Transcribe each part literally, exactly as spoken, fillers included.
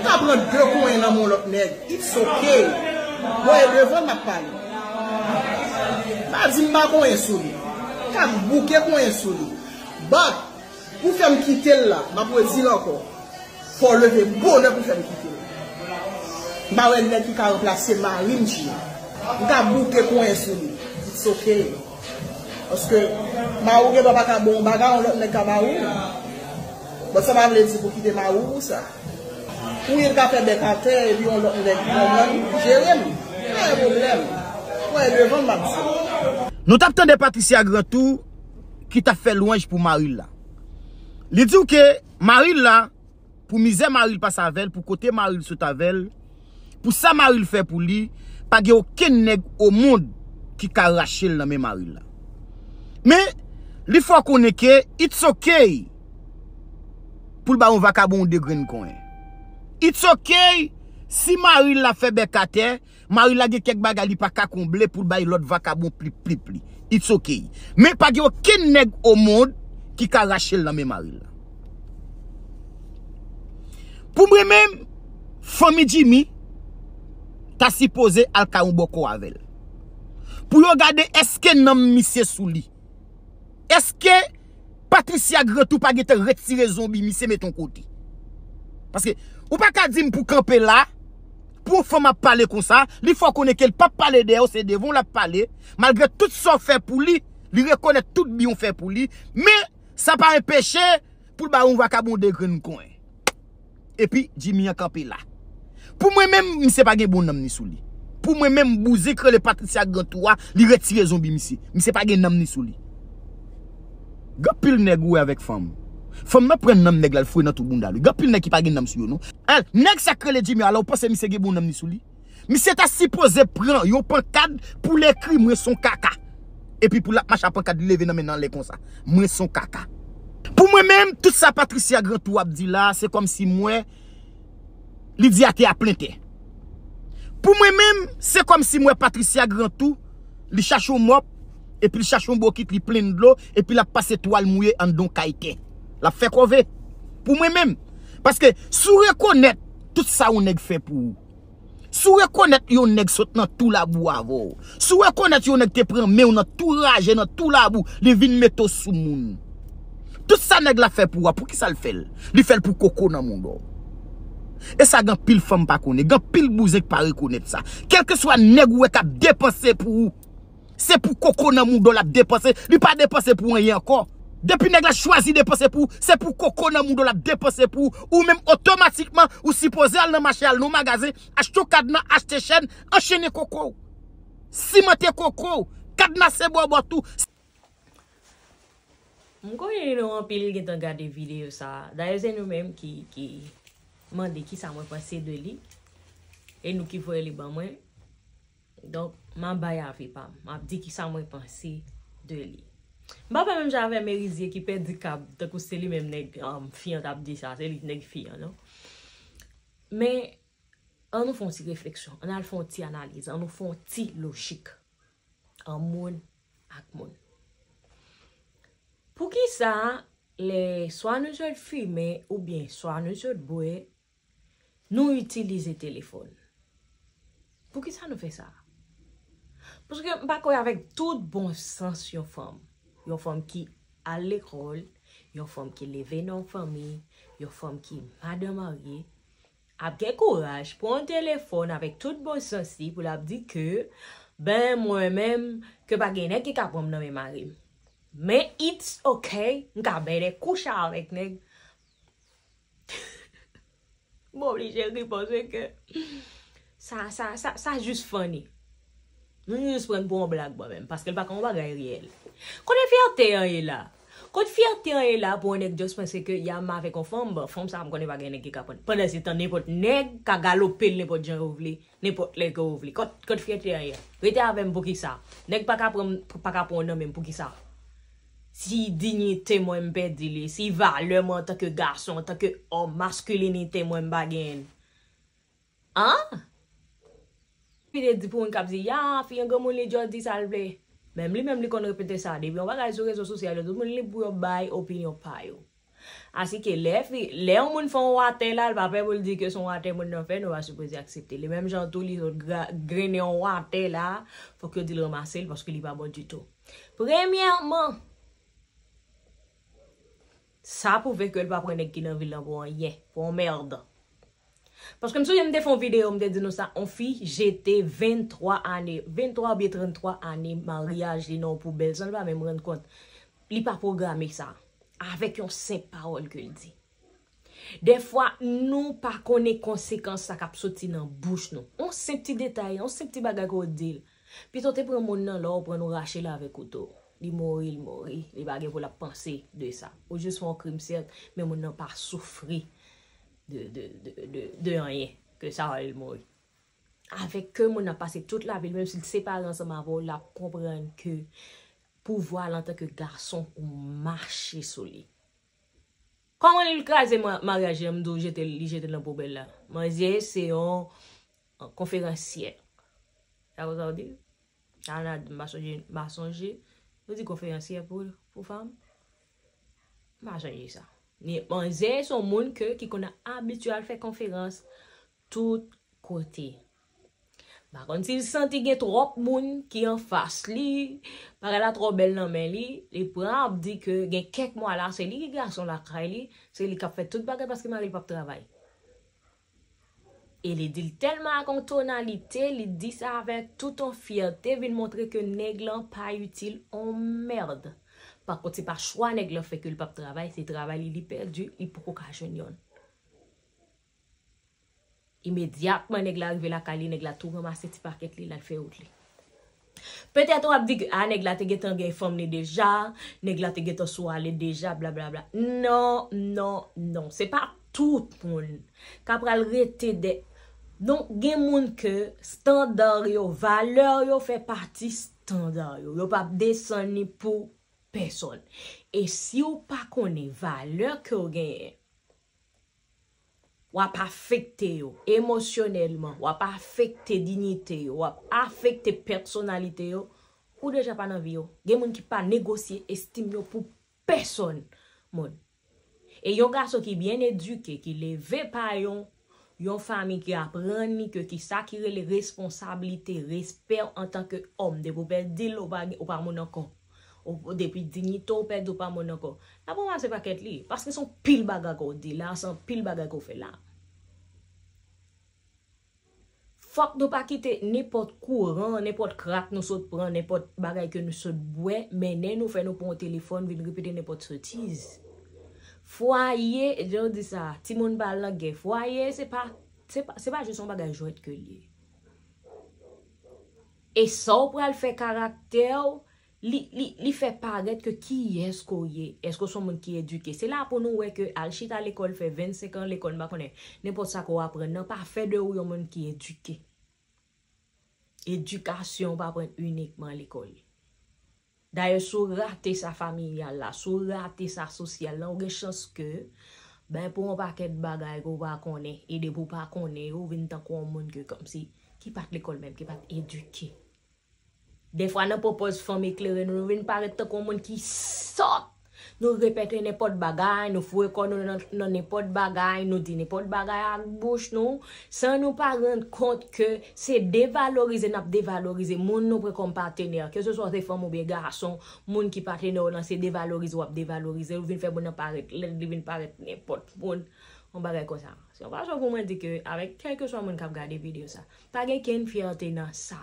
Ka pran de konyen nan men yon lòt nèg. It's ok. Bon, e devan m ap pale. Pa di m pa konyen sou li. M ka bouke konyen sou li. But, pou fè m kite l la, m ap redi l ankò. Fò w leve bonè pou fè m kite l. M pa wè nèg ki ka ranplase mari m, Jimmy. M ka bouke konyen sou li. It's ok. Paske mari w gendwa pa ka ba w yon bagay, yon lòt nèg ka ba w. But sa pa vle di pou kite mari w pou sa. Ou ye ka fè bèk atè epi yon lòt nèg konprann jere m. Pa gen pwoblèm. Mwen devan m ap di. Nou t ap tande Patricia Grantou ki t ap fè lwanj pou mari l la. Li di w ke mari l la, pou mizè mari l pase avè l, pou kote mari l sot avè l, pou sa mari l fè pou li, pa gen okenn nèg o mond ki ka rache l nan men mari l la. Men, li fè w konnen ke it's ok pou l ba yon vakabon de grenn konyen. It's ok si mari l la fè bèk atè, mari l la gen kèk bagay li pa ka konble pou l bay lòt vakabon plip plip li. It's ok. Men pa gen okenn nèg o mond ki ka rache l nan men mari l la. Pou mwen menm, fanmi Jimmy ta sipoze al kay yon bòkò avè l. Pou yo gade èske nanm misye sou li. Èske Patricia Grantou pa gentan retire zonbi misye met yon kote? Paske ou pa ka di m pou kanpe la, pou yon fanm ap pale konsa, li fè w konnen ke l p ap pale dèyè w, se devan w l ap pale. Malgre tout sa w fè pou li, li rekonèt tout byen w fè pou li, men sa pa enpeche pou l ba yon vakabon de grenn konyen. Epi Jimmy an kanpe la. Pou mwen menm, misye pa gen bon nanm ni sou li. Pou mwen menm, bouzen k rele Patricia Grantou a, li retire zonbi misye. Misye pa gen nanm ni sou li. Gen anpil nèg ou wè avèk fanm. Fanm nan pran nanm nèg la, l foure nan tou bounda li. Gen anpil nèg ki pa gen nanm sou yo, non. Al, nèg sa k rele Jimmy a la, ou panse misye gen bon nanm ni sou li? Misye ta sipoze pran yon pankad pou l ekri "Mwen son kaka." Epi pou l ap mache ak pankad li leve nan men nan lè konsa. "Mwen son kaka." Pou mwen menm, tout sa Patricia Grantou ap di la, se kòmsi m wè li di atè a plen tè. Pou mwen menm, se kòmsi m wè Patricia Grantou, li chache yon mòp, epi l chache yon bokit, li plen dlo, epi l ap pase twal mouye anndan yon kay tè. L ap fè kòve. Pou mwen menm. Paske si w rekonèt tout sa yon nèg fè pou ou, si w rekonèt yon nèg sot nan tou labou avè w, si w rekonèt yon nèg te pran men w nan tou raje, nan tou labou, li vin mete w sou moun, tout sa nèg la fè pou w a, poukisa l fè l? Li fè l pou koko nan mouda w. E sa gen anpil fanm pa konnen, gen anpil bouzen k pa rekonèt sa. Kèlkeswa nèg ou wè k ap depanse pou ou, se pou koko nan mouda w l ap depanse. Li pa depanse pou anyen ankò. Depi nèg la chwazi depanse pou ou, se pou koko nan mouda w l ap depanse pou ou. Ou menm, otomatikman, ou sipoze al nan mache, al nan yon magazen, achte yon kadna, achte chèn, anchennen koko w, simante koko w, kadnase bòbòt ou. M konnen nou anpil gentan gade videyo sa a. Dayè, se nou menm ki, ki mande kisa mwen panse de li. E nou ki voye li ban mwen. Donk, m ap bay avi pa m. M ap di kisa mwen panse de li. M pa pè menm jan avè Merizye ki pèdi kab, tankou se li menm nèg, um, fi an t ap di sa, se li nèg fi an, non? Men, ann nou fè yon ti refleksyon, ann al fè yon ti analiz, ann nou fè yon ti lojik an moun ak moun. Poukisa lè swa nou sot fimen oubyen swa nou sot bwè, nou itilize telefòn? Poukisa nou fè sa? Paske m pa kwè avèk tout bon sans yon fanm, yon fanm ki al lekòl, yon fanm ki leve nan yon fanmi, yon fanm ki madan marye, ap gen kouraj pran yon telefòn avèk tout bon sans li pou l ap di ke, ben, mwen menm, ke pa gen nèg ki ka pran m nan men mari m. Men it's ok, m ka bèlè kouche avèk nèg. M oblije ri paske sa, sa, sa, sa jis funny. Nou jis pran l pou yon blag mwen menm, paske l pa ka yon bagay reyèl. Kote fyète an ye la? Kot fyète an ye la pou yon nèg just panse ke ya m avèk yon fanm, bon, fanm sa a m konnen pa gen nèg ki ka pran. Pandan se tan nenpòt nèg ka galope l nenpòt jan yo vle, nenpòt lè ke yo vle. Kot, kot fyète an ye? Rete avè m poukisa? Nèg pa ka pran m, pa ka pran w nan men m poukisa? Si diyite mwen m pèdi li, si valè mwen antanke gason, antanke òm, maskilinite mwen m pa genyen l. An? Li te di pou moun k ap di, ya, fi an granmoun li just di sa l vle. Menm li menm li konn repete sa. Depi yon bagay sou rezo sosyal yo, tout moun lib pou yo bay opinyon pa yo. Asike lè fi, lè yon moun fè yon watè la, l pa pè pou l di ke se yon watè moun nan fè, nou pa sipoze aksepte. Li menm jan tou, li sot gra- grennen yon watè la, fòk yo di l ranmase l paske li pa bon ditou. Premyèman, sa pwouve ke l pa pran nèg ki nan vil lan pou anyen, pou yon mèd. Paske m sonje m te fè yon videyo, m te di nou sa, yon fi jete venntwa ane, venntwa oubyen tranntwa ane maryaj li nan yon poubèl, san l pa menm rann kont. Li pa pwograme sa. Avèk yon senp pawòl ke l di. Dèfwa, nou pa konnen konsekans sa k ap soti nan bouch nou. Yon senp ti detay, yon senp ti bagay ke w di l. Pito te pran moun nan, lè w pran, ou rache l avèk kouto. Li mouri, li mouri. Li pa gen pou l ap panse de sa. Ou jis fè yon krim, sèt, men moun nan pa soufri de, de, de, de, de anyen ke sa fè l mouri. Avèk ke moun nan pase tout lavi l, menm si l separe ansanm avè w, l ap konprann ke pouvwa l antanke gason ou mache sou li. Kòman li kraze ma- maryaj li an, m di w jete l, li jete l nan poubèl la? Manzè se yon konferansyè. Sa konsa w di? Sa nan m pa sonje, m pa sonje. Yo di konferansyè pou, pou fanm? M pa sonje sa. Ni manzè se yon moun ke, ki konn abitye al fè konferans tout kote. M pa konn si l santi gen twòp moun ki anfas li, bagay la twò bèl nan men li, li pran ap di ke gen kèk mwa la, se li ki gason lakay li, se li k ap fè tout bagay paske mari l p ap travay. E li di l tèlman ak yon tonalite, li di sa avèk tout yon fyète, vin montre ke nèg lan pa itil yon mèd. Pa kont, se pa chwa nèg lan fè ke l p ap travay, se travay li, li pèdi, li poko ka jwenn yonn. Imedyatman nèg la rive lakay li, nèg la tou ranmase ti pakèt li, l al fè wout li. Petèt w ap di ke, a, nèg la te gentan gen fanm li deja, nèg la te gentan sou ale deja, blablabla. Non, non, non. Se pa tout moun k ap pral rete de. Donk, gen moun ke estanda yo, valè yo fè pati estanda yo. Yo p ap desann li pou pèsonn. E si w pa konnen valè ke w genyen, w ap afekte yo emosyonèlman, w ap afekte diyite yo, w ap afekte pèsonalite yo, ou deja pa nan vi yo. Gen moun ki pa negosye estim yo pou pèsonn moun. E yon gason ki byen edike, ki leve pa yon, yon fanmi ki aprann li ke ki sa ki rele responsablite, respè antanke òm, depi w pèdi l, ou pa gen, ou pa moun ankò. Ou, depi diyite w pèdi, ou pa moun ankò. L ap ranmase pakèt li. Paske se yon pil bagay ke w di la, se yon pil bagay ke w fè la. Fòk nou pa kite nenpòt kouran, nenpòt krak nou sot pran, nenpòt bagay ke nou sot bwè, mennen nou, fè nou pran yon telefòn, vin repete nenpòt sotiz. Fwaye, jan yo di sa, timoun pa al nan gè. Fwaye, se pa, se pa, se pa jis yon bagay jwèt ke l ye. E sa w pral fè karaktè w, li, li, li fè parèt ke kiyès ke w ye. Èske w se yon moun ki edike? Se la pou nou wè ke al chita lekòl, fè vennsenk an lekòl, m pa konnen, nenpòt sa ke w aprann nan, pa fè de ou yon moun ki edike. Edikasyon w pa pran inikman lekòl. Dayè, si w rate sa familyal la, si w rate sa sosyal la, ou gen chans ke, ben, pou yon pakèt bagay ke w pa konnen, e depi w pa konnen yo, ou vin tankou yon moun ke kòmsi, ki pa t lekòl menm, ki pa t edike. Dèfwa, nan pwopòz fanm eklere nou, nou vin parèt tankou yon moun ki sòt. Nou repete nenpòt bagay, nou foure kò nou nan, nan nenpòt bagay, nou di nenpòt bagay ak bouch nou, san nou pa rann kont ke se devalorize n ap devalorize moun nou pran kòm patenè, keseswa se fanm oubyen gason, moun ki patenè w lan, se devalorize w ap devalorize l, ou vin fè moun nan parèt lèd, li vin parèt nenpòt moun, yon bagay konsa. Se yon fason pou mwen di ke avèk kèlkeswa moun k ap gade videyo sa, pa gen kenn fyète nan sa.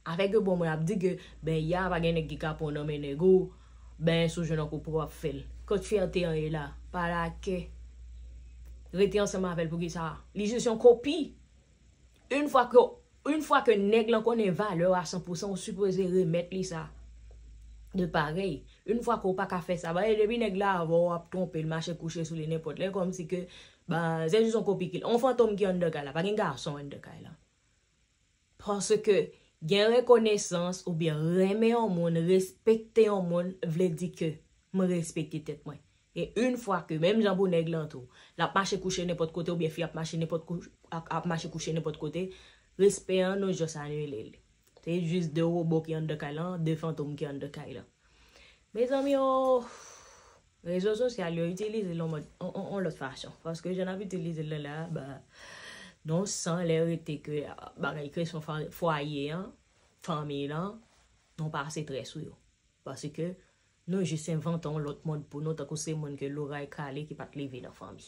Afè ke bon, mwen ap di ke, ben, ya, pa gen nèg ki ka pran w nan men nèg ou, ben, si w jwenn yon koup ou ap fè l. Kot fyète an ye la? Pa lakè. Rete ansanm avè l poukisa? Li jis yon kopi. Yon fwa ke, yon fwa ke nèg lan konnen valè w a san pou san, ou sipoze remèt li sa. De parèy. Yon fwa ke w pa ka fè sa, ba, e depi nèg la avè w, w ap twonpe l, mache kouche sou li nenpòt lè, kòmsi ke, ba, se jis yon kopi ki, yon fantom ki anndan kay la, pa gen gason anndan kay la. Paske gen rekonesans oubyen renmen yon moun, respekte yon moun, vle di ke m respekte tèt mwen. E yon fwa ke, menm jan pou nèg lan tou, l ap mache kouche nenpòt kote oubyen fi ap mache nenpòt kou-, ap, ap mache kouche nenpòt kote, respè an nou just anile l. Se jis de wobo ki anndan kay lan, de fantom ki anndan kay lan. Mezanmi, oh, Rezo sosyal yo itilize l yon mòd, yon, yon, yon lòt fason. Paske jan n ap itilize l la, ba, non san lè rete ke, ah, bagay kesyon fa- fwaye an, fanmi lan, nou pase trè sou yo. Paske nou jis envante yon lòt mòd pou nou, tankou se moun ke loray kale ki pa t leve nan fanmi.